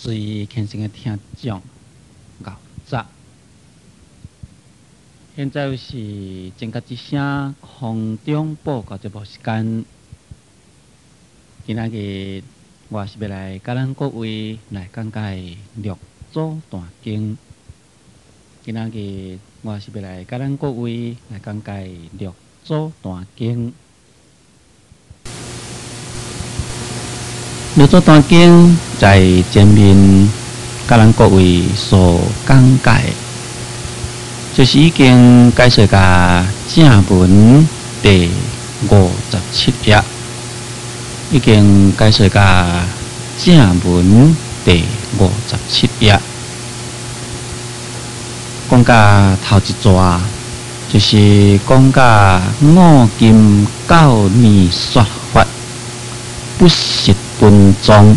最虔誠的聽眾，𠢕早。現在是正覺之聲空中報告節目時間。今仔日我是欲來佮咱各位來講解六祖壇經。今仔日我是欲來佮咱各位來講解六祖壇經。六祖壇經在前面佮咱各位所講解，就是已經解說到正文第五十七頁，已經解說到正文第五十七頁，講到頭一逝，就是講到五金九年說法，不實分裝。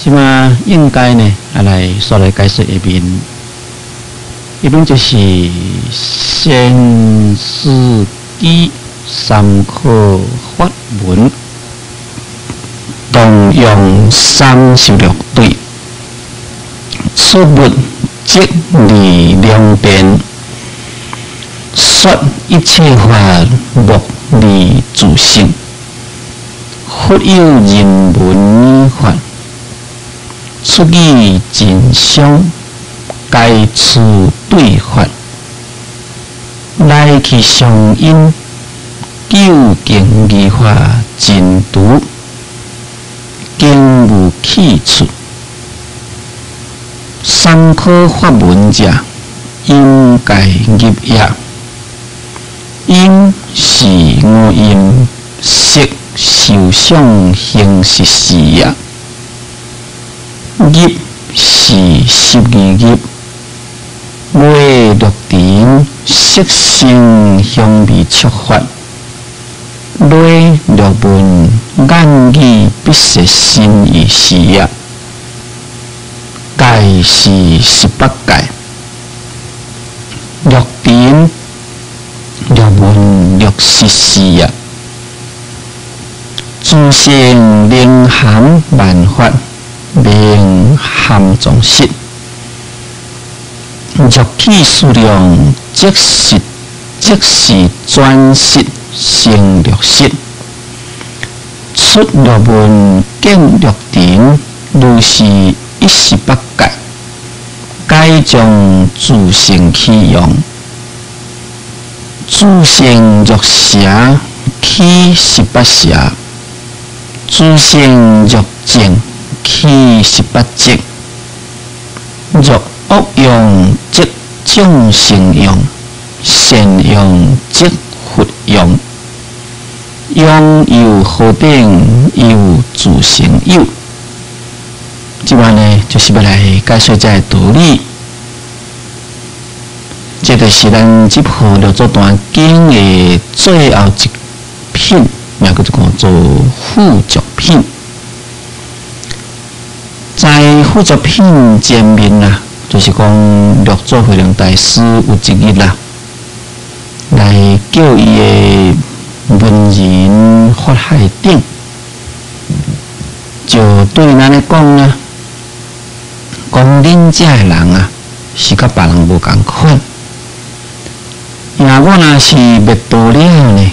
這馬應該呢，啊來煞來解說下面，下面就是先師記三科法門，動用三十六對，出入即離兩邊，說一切法莫離自性。佛有人聞法，出語盡相，該處對法，來去相應，究竟義法真如，經無去處。三科法門者，音界業也，音是五陰，色受想行識四也，業是十二業，五六塵色聲香味觸法，五六聞眼耳鼻舌身意四也，界是十八界，六塵六聞六識四也。自性能含萬法，名含藏識。若起思量，即是即是轉識成六識。出六聞見六塵，如是一十八界，皆將自性起用。自性若邪，起十八邪。自性若淨，起十八淨；若惡用，則眾生用；善用，則佛用。用又何等？由自性有。這擺呢，就是欲來解說這个道理。這就是咱這部六祖壇經的最後一品。名叫做做附屬品，在附屬品前面啦，就是講六祖慧能大師有一日啦，來叫伊的門人法海頂，就對咱咧講啊，講恁遮的人啊，是佮別人無仝款，若我若是滅度了呢，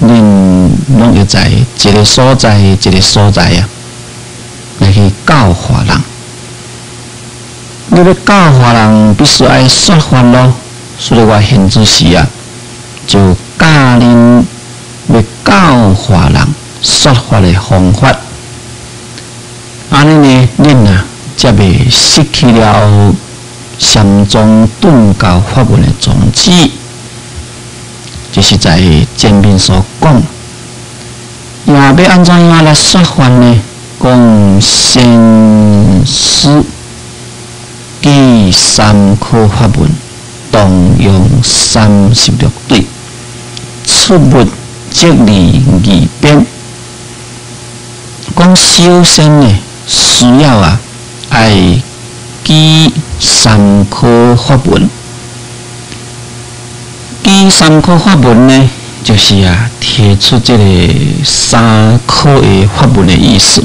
恁攏會在一个所在，一个所在啊，來去教化人。你欲教化人，必須愛說法囉。所以我現此時啊，就教恁欲教化人說法的方法。按呢呢，恁啊，才袂失去了禪宗頓教法門的宗旨。就是在前面所講，也欲按怎樣來說法呢？講先師記三科法門，動用三十六對，出入即離二邊。講修身呢，需要啊，愛記三科法門。記三科法門呢，就是啊，提出這个三科的法門的意思。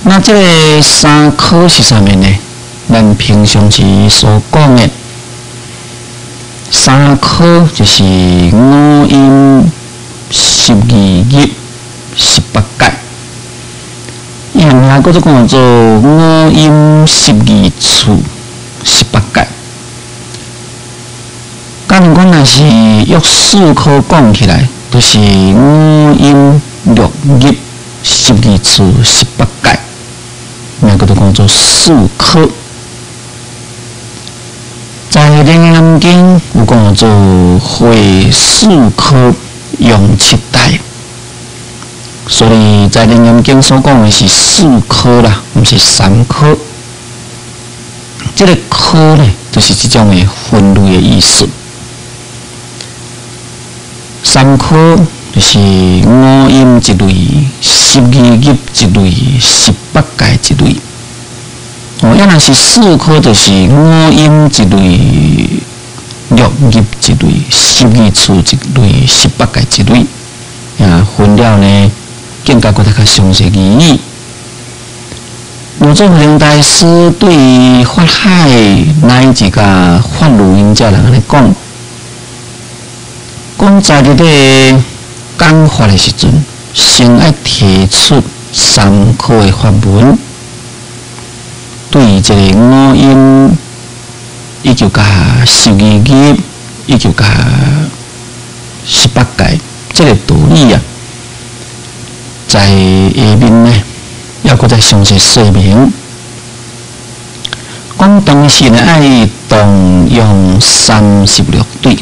那這个三科是啥物呢？咱平常時所講的三科就是五陰、十二入、十八界。伊下閣做講做五陰、十二處、十八界。假如講若是用四科講起來，就是五陰、六入、十二處、十八界，那個都講做四科。在《楞嚴經》有講做會四科用七大，所以在《楞嚴經》所講的是四科啦，毋是三科。這个科呢，就是這種的分類的意思。三科就是五陰一類，十二入一類，十八界一類。哦，抑若是四科，就是五陰一類，六入一類，十二處一類，十八界一類。啊，分了呢，更加閣較詳細而已。六祖慧能大師對法海乃至佮法如因遮人按呢講，講在佇咧講法的時陣，先愛提出三科的法門，對這个五陰，以及佮十二入，以及佮十八界，這个道理啊，在下面呢，猶閣再詳細說明。講當時呢，愛動用三十六對，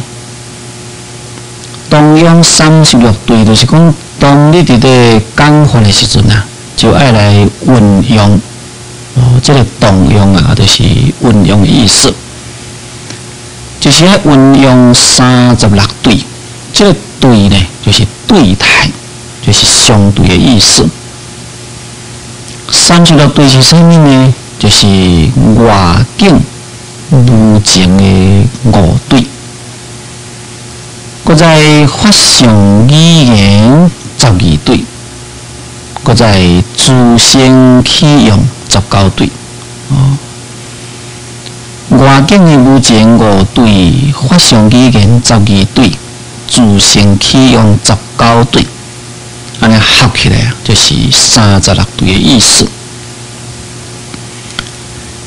動用三十六對，就是講當你佇咧講法的時陣啊，就愛來運用。哦，這个動用啊，就是運用的意思，就是愛運用三十六對。這个對呢，就是對待，就是相對的意思。三十六對是啥物呢？就是外境無情的五對，閣再法相語言十二對，閣再自性起用19對。哦，外境的無情五對，法相語言十二對，自性起用19對，按呢合起來啊，就是三十六對的意思。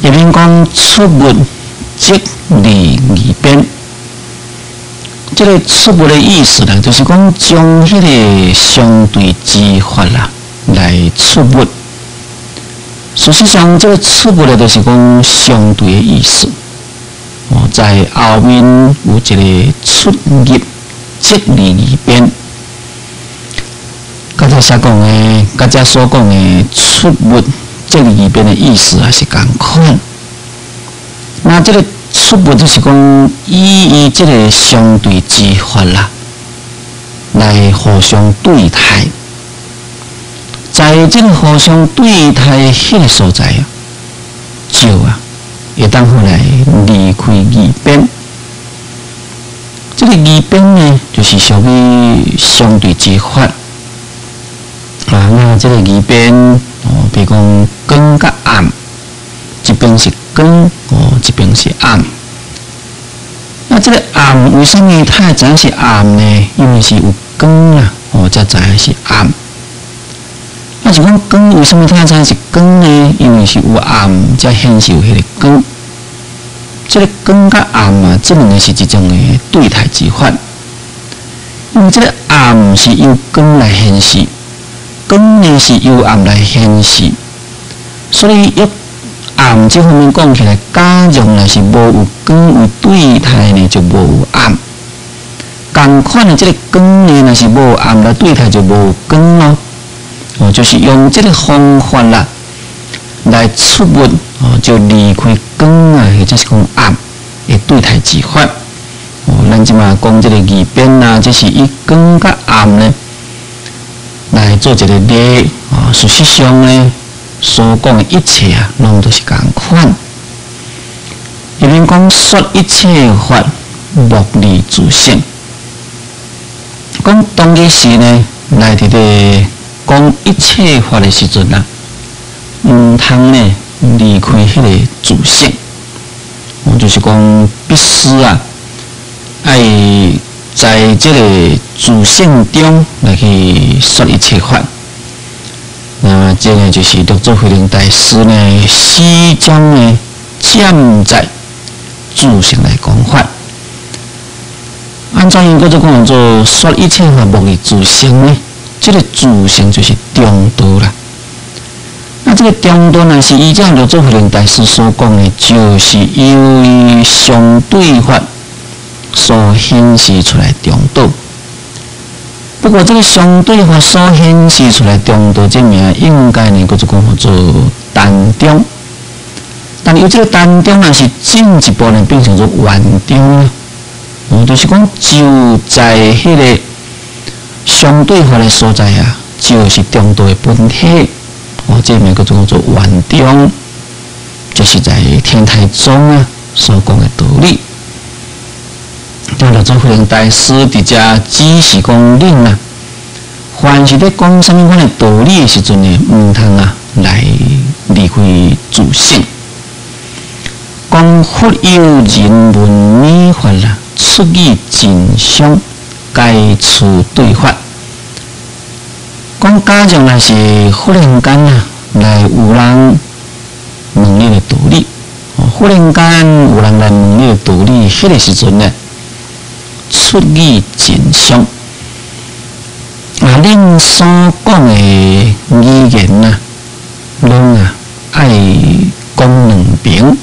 下面講出入即離二邊，這个出入的意思呢，就是講將彼个相對之法啦來出入。事實上，這个出入的，就是講相對的意思。哦，在後面有一个出入即離二邊，剛才所講的，剛才所講的出入即離二邊的意思也是仝款。那這个出入就是講以伊這个相對之法啦，來互相對待。在這个互相對待的彼个所在啊，就啊，會當好來離開二邊。這个二邊呢，就是屬於相對之法。啊，那這个二邊哦，比如講光佮暗，一邊是光哦，一邊是暗。那這个暗為啥物他會知影是暗呢？因為是有光啦，哦，才知影是暗。那是講光為啥物他會知影是光呢？因為是有暗才顯示有彼个光。這个光佮暗啊，這兩个是一種的對待之法。因為這个暗是由光來顯示，光呢是由暗來顯示，所以欲暗這方面講起來，假如若是無有光有對待呢，就無有暗。仝款的這个光呢，若是無有暗來對待，就無有光咯。哦，就是用這个方法啦，來出入哦，就離開光啊，或者是講暗的對待之法。哦，咱這馬講這个二邊啊，這是以光佮暗呢來做一个例。哦，事實上呢，所講的一切啊，攏都是仝款。下面講說一切法，莫離自性。講當其時呢，來佇咧講一切法的時陣啊，毋通呢離開彼个自性，哦，就是講必須啊，愛在這个自性中來去說一切法。那這个就是六祖慧能大師呢，始終呢站在自性來講法。按怎樣閣做講做說一切法無異自性呢？這个自性就是中道啦。那這个中道若是依照六祖慧能大師所講的，就是由於相對法所顯示出來中道。不過，這个相對法所顯示出來中道，這名應該呢，閣做講號做單中。但由這个單中，若是進一步呢，變成做圓中啦。哦，就是講就在彼个相對法的所在啊，就是中道的本體。哦，這名閣做叫做圓中，就是在天台宗啊所講的道理。六祖慧能大師佇遮只是講恁啊，凡是咧講啥物款的道理的時陣呢，毋通啊來離開自性。講佛有人聞彼法啦，出語真相，解此對法。講假如若是忽然間啊，來有人問你的道理，忽然間有人來問你的道理，彼个時陣呢，出語真相，啊，恁所講的語言啊，攏啊愛講兩爿，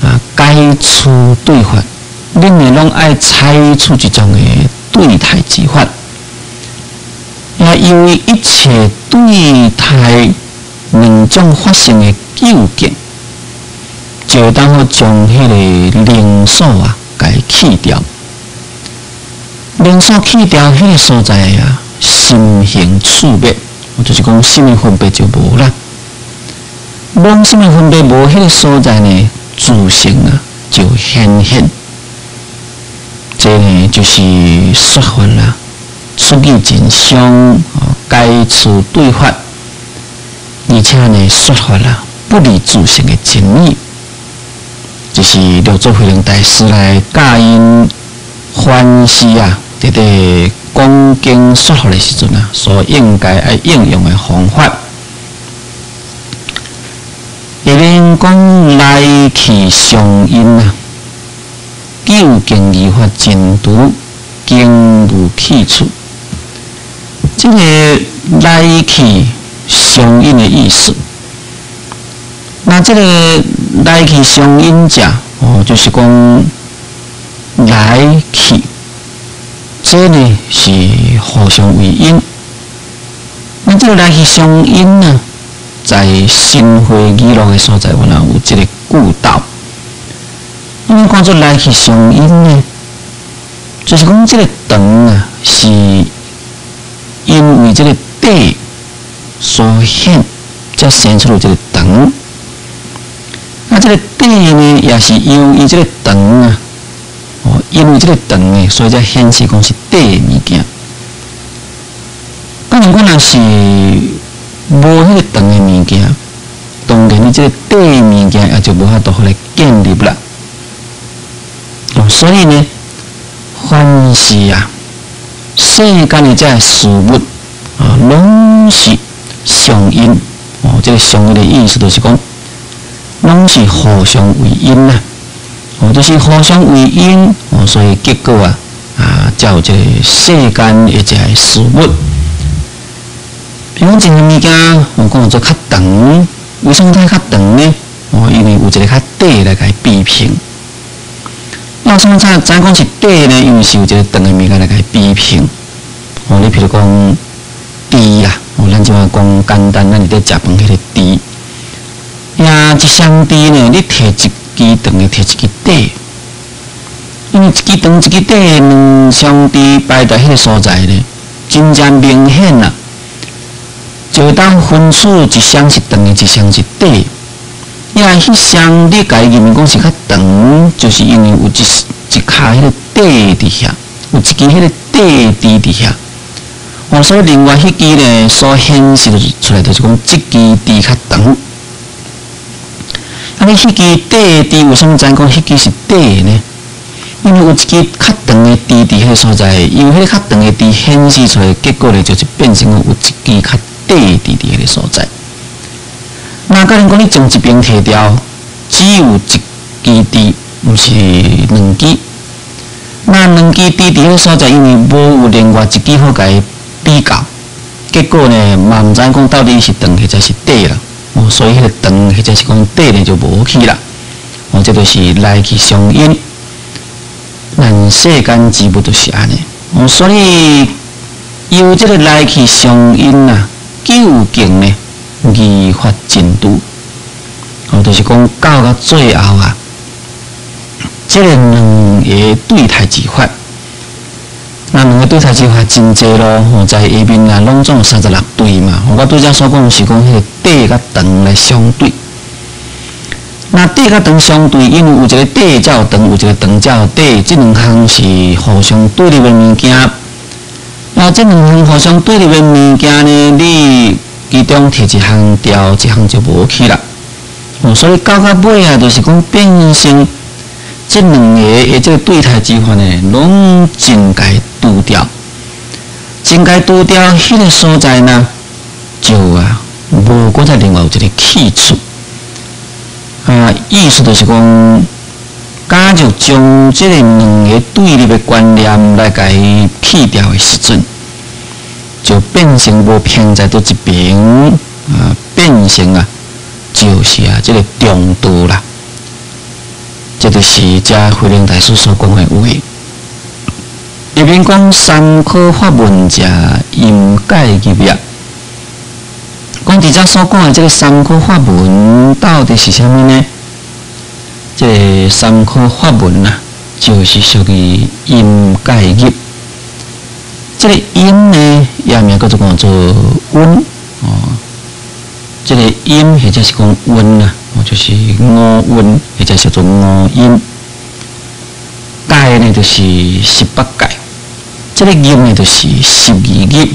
啊，解除對法，恁呢攏愛採取一種的對待之法，也由於一切對待兩種法性的究竟，就會當好將彼个靈鎖啊，共去掉。靈鎖去掉，彼个所在啊，心行處滅，就是講啥物分別就無啦。無啥物分別無，彼个所在呢，自性啊就顯現。這呢就是說法啦，出語真相，解除對法，而且呢說法啦，不離自性的真理。這是六祖慧能大師來教𪜶凡是啊，佇咧講經說法的時陣啊，所應該愛應用的方法。下面講來去相應啊，究竟義法真如，經無去處。這個來去相應的意思，那這個來去相應者，哦，就是講來去，這呢是互相為因。那這個來去相應呢，在新會語錄的所在，原來有這个句道。因為講做來去相應呢，就是講這个長啊，是因為這个短所顯，才生出來這个長。啊，這个短呢，也是由於這个長啊，哦，因為這个長呢，所以才顯示講是短的物件。當然，講若是無彼个長的物件，當然你這个短的物件也就無法度予來建立啦。哦，所以呢，凡是啊，世間的這个事物啊，攏是相應。哦，這个相應的意思就是講，攏是互相為因啦。哦，就是互相為因，哦，所以結果啊，啊，才有這个世間的這个事物。比如講，一个物件，我講做較長，為啥物它較長呢？哦，因為有一个較短來共伊比拼。那為啥物知影講是短呢？因為是有一个長的物件來共伊比拼。哦，你譬如講豬啦，哦，咱這擺講簡單，咱佇咧食飯彼个豬，呀，一雙豬呢，你提一支長的，提一支短，因為一支長一支短，兩雙豬擺佇彼个所在呢，真正明顯啦。就會當分出一雙是長的，一雙是短的。呀，彼雙你共伊認為講是較長，就是因為有一一跤彼个短佇遐，有一支彼个短豬佇遐。哦，所以另外彼支呢，所顯示出來就是講，這支枝較長。啊，你彼支短枝為啥物知影講彼支是短呢？因為有一支較長的枝佇彼个所在，由彼个較長的枝顯示出來，結果呢，就是變成有一支較短枝佇彼个所在。那假如講你將一邊提掉，只有一支枝，毋是兩支。那兩支枝佇彼个所在，因為無有另外一支好共伊比較，結果呢，嘛毋知影講到底是長或者是短啦。哦，所以彼個長或者是講短呢就無去啦。哦，這就是來去相因。咱世間之物就是按呢。哦，所以由這個來去相因啊，究竟呢，二法盡除。哦，就是講到到最後啊，這個兩个對待之法，那兩个對待之法真濟咯。吼，在下面啊，攏總有36對嘛。我拄才所講是講彼個短佮長來相對。那短佮長相對，因為有一個短才有長，有一個長才有短，這兩項是互相對立的物件。那這兩項互相對立的物件呢，你其中提一項掉，一項就無去啦。哦，所以到到尾啊，就是講變成這兩个的這个對待之法呢，攏盡共除掉，盡共除掉，彼个所在呢，就啊無閣再另外有一个去處。啊，意思就是講，假如將這个兩个對立的觀念來共伊去掉的時陣，就變成無偏在佗一邊啊，變成啊，就是啊，這个中道啦。這就是遮慧能大師所講的話。下面講三科法門者，陰界入也。講佇遮所講的這个三科法門到底是啥物呢？這个三科法門啊，就是屬於陰界入。這个陰呢，也名叫做講做蘊哦。這个陰或者是講蘊啊，哦，就是五蘊，或者叫做五陰。界呢，就是十八界。這个入呢，就是十二入。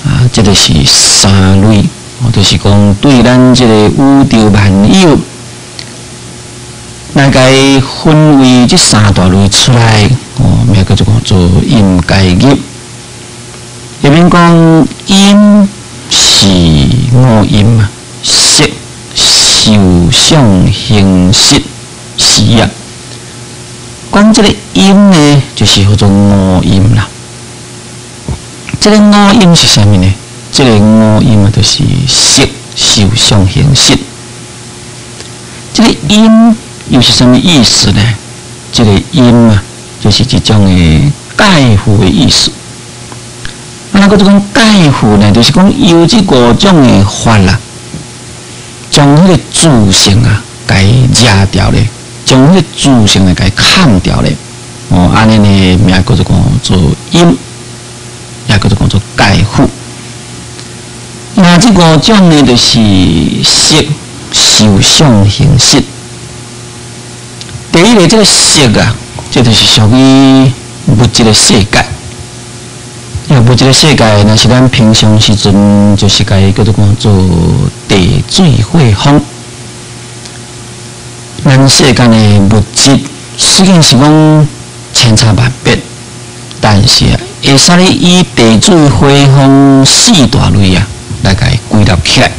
啊，這个是三類，哦，就是講對咱這个宇宙萬有來共伊分為這三大類出來，哦，名叫做講做陰界入。下面講陰是五陰嘛，色、受、想、行、識是啊。講這个陰呢，就是叫做五陰啦。這个五陰是啥物呢？這个五陰啊，就是色、受、想、行、識。這个陰又是啥物意思呢？這个陰啊，就是一種的蓋覆的意思。啊，那閣這講蓋覆呢，就是講由這五種的法啦，將彼个自性啊，共伊遮掉咧，將彼个自性啊，共伊崁掉咧。哦，按呢呢名叫做講做陰，也叫做講做蓋覆。那這五種呢，就是色、受、想、行、識。第一个，這个色啊，這就是屬於物質的世界。因為物質的世界，若是咱平常時陣，就是共伊叫做講做地水火風。咱世間的物質雖然是講千差萬別，但是啊，會使你以地水火風四大類啊來共伊歸納起來。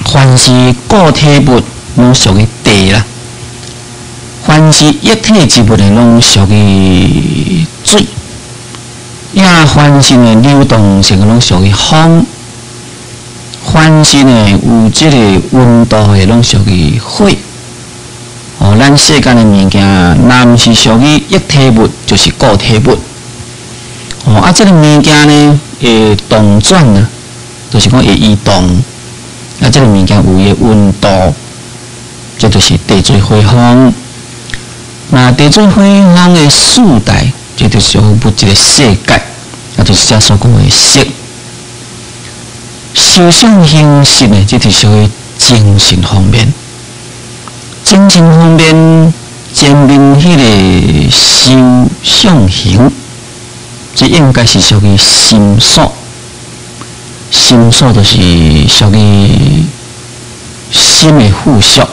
凡是固體物，攏屬於地啦；凡是液體之物呢，攏屬於水。也凡是呢流動性攏屬於風；凡是呢有這个溫度的，攏屬於火。哦，咱世間的物件，若毋是屬於液體物，就是固體物。哦，啊，這个物件呢會動轉啊，就是講會移動。啊，這个物件有伊的溫度，這就是地水火風。那地水火風的四大，這就是物質的世界，啊，就是遮所講的色。受想行識呢，這就是屬於精神方面。精神方面，前面彼个受想行，這應該是屬於心所，心所就是屬於心的附屬，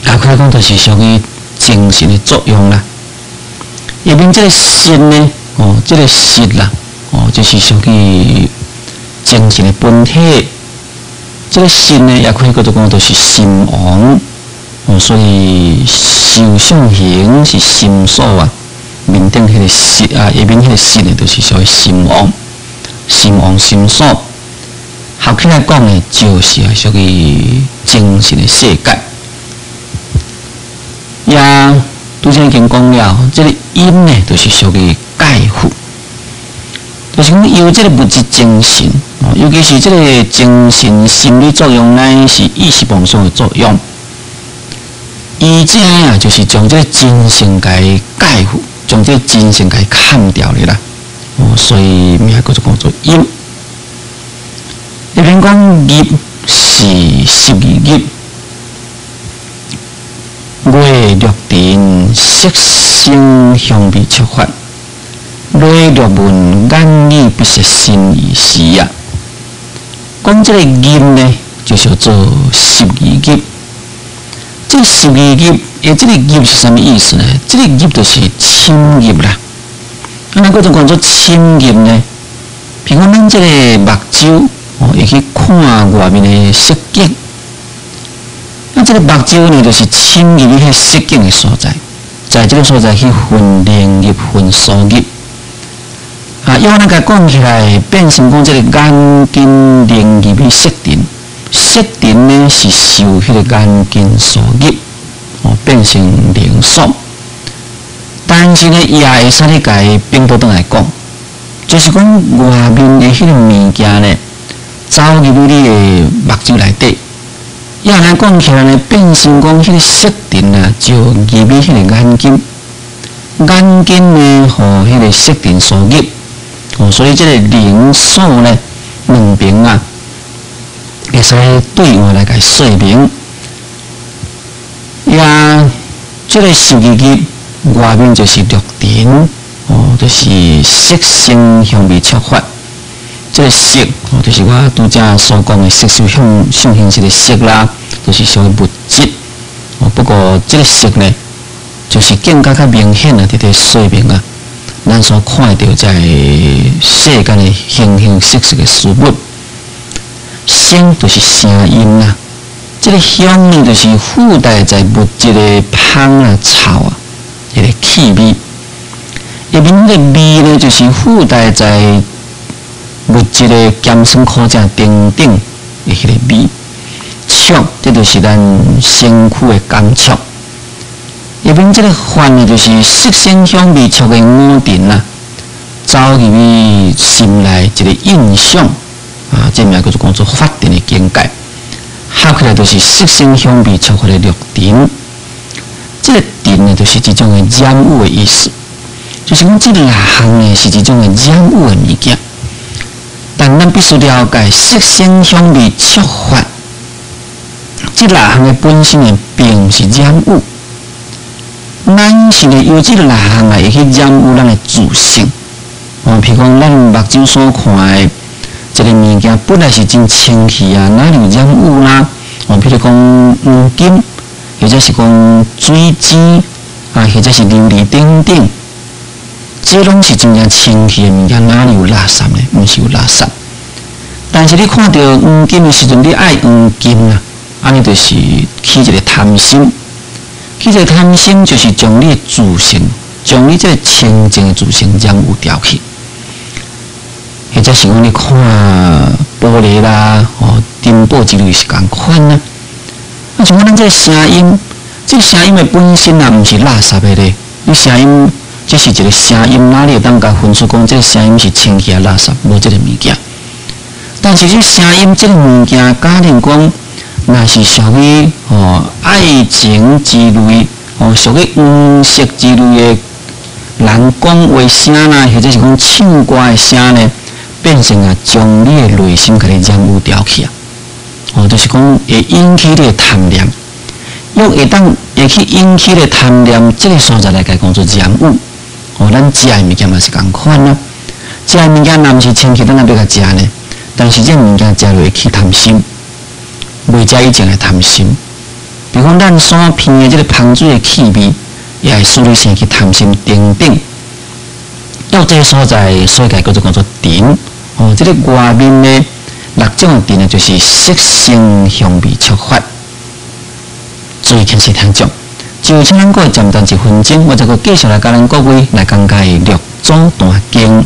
也可以講就是屬於精神的作用啦。下面這個識呢，哦，這個識啦，哦，就是屬於精神的本體。這個識呢，也可以叫做講，就是心王。哦，所以受想行是心所啊，面頂彼個識啊，下面彼個識呢，就是屬於心王、心王、心所。合起來講呢，就是啊屬於精神的世界。也拄才已經講了，這個陰呢，就是屬於蓋覆，就是講由這個物質精神，尤其是這個精神心理作用，乃是意識妄想的作用。伊這啊，就是將這個精神共蓋覆，將這個精神共砍掉咧啦。哦，所以名叫做講做陰。一邊講業是十二業，月六塵色聲香味觸法，內六門眼耳鼻舌身意識啊。講這個業呢，就是叫做十二業。這個十二業，這個業是啥物意思呢？這個業就是侵入啦。啊，咱閣種講做侵入呢？譬如講，咱這個目睭哦，會去看外面的色景。啊，這個目睭呢，就是侵入彼個色境的所在，在這個所在去分靈入、分所入。啊，用咱共講起來，變成講這個眼根靈入去色塵。色塵呢是受彼個眼根所入，哦，變成靈所。但是呢，伊也會使你共伊反倒轉來講，就是講外面的彼個物件呢，走入去你的目睭內底，也來講起來呢，變成講彼個色塵啊，就入去彼個眼根，眼根呢，予彼個色塵所入，哦，所以這個靈所呢，兩邊啊，會使對換來共說明。也這個十二業外面就是六塵，哦，就是色聲香味觸法。這個色，哦，就是我拄才所講的色受想想行識的色啦，就是屬於物質。哦，不過這個色呢，就是更加較明顯啊，佇咧說明啊，咱所看著這個世間的形形色色的事物。聲就是聲音啦，這個香呢，就是附帶在物質的芳啊、臭啊，彼個氣味。下面彼個味呢，就是附帶在物質的鹹酸苦澀等等的彼個味。觸，這就是咱身軀的感觸。下面這個法呢，就是色聲香味觸的五塵啊，走入去心內一個印象。啊，這名叫做講做法塵的境界，合起來就是色聲香味觸法的六塵。這個塵呢，就是一種的染污的意思，就是講這六項呢是一種的染污的物件。但咱必須了解色聲香味觸法，這六項的本身呢，並毋是染污，咱是呢由這六項啊，會去染污咱的自性。哦，譬如講咱目睭所看的這個物件本來是真清氣啊，哪裡有染污啦？哦，譬如講黃金，或者是講水晶啊，或者是琉璃等等，這攏是真正清氣的物件，哪裡有垃圾呢？毋是有垃圾。但是你看著黃金的時陣，你愛黃金啊，按呢就是起一個貪心，起一個貪心就是將你的自性，將你這個清淨的自性染污掉去。或者是講你看玻璃啦，哦，珍寶之類是仝款啊。啊，像講咱這個聲音，這個聲音的本身啊，毋是垃圾的咧。你聲音，這是一個聲音，哪裡會當共分出講這個聲音是清氣抑垃圾？無這個物件。但是這聲音這個物件，假如講若是屬於哦愛情之類，哦屬於黃色之類的人講話聲啦，或者是講唱歌的聲呢？變成啊，將你的內心共你染污掉去啊！哦，就是講會引起你的貪念，用會當會去引起你的貪念，這個所在來共講做染污。哦，咱食的物件嘛是仝款啊。食的物件若毋是清氣，咱哪欲共食呢？但是這物件食落會起貪心，未食以前會貪心。比如講，咱所鼻的這个芳水的氣味，也會使你生起貪心等等。到這个所在，所以叫做講做塵。哦，這个外面的六種的塵呢，就是色聲香味觸法。注意聽是聽講，就請咱各位暫停一分鐘，我再閣繼續來共咱各位來講解六祖壇經。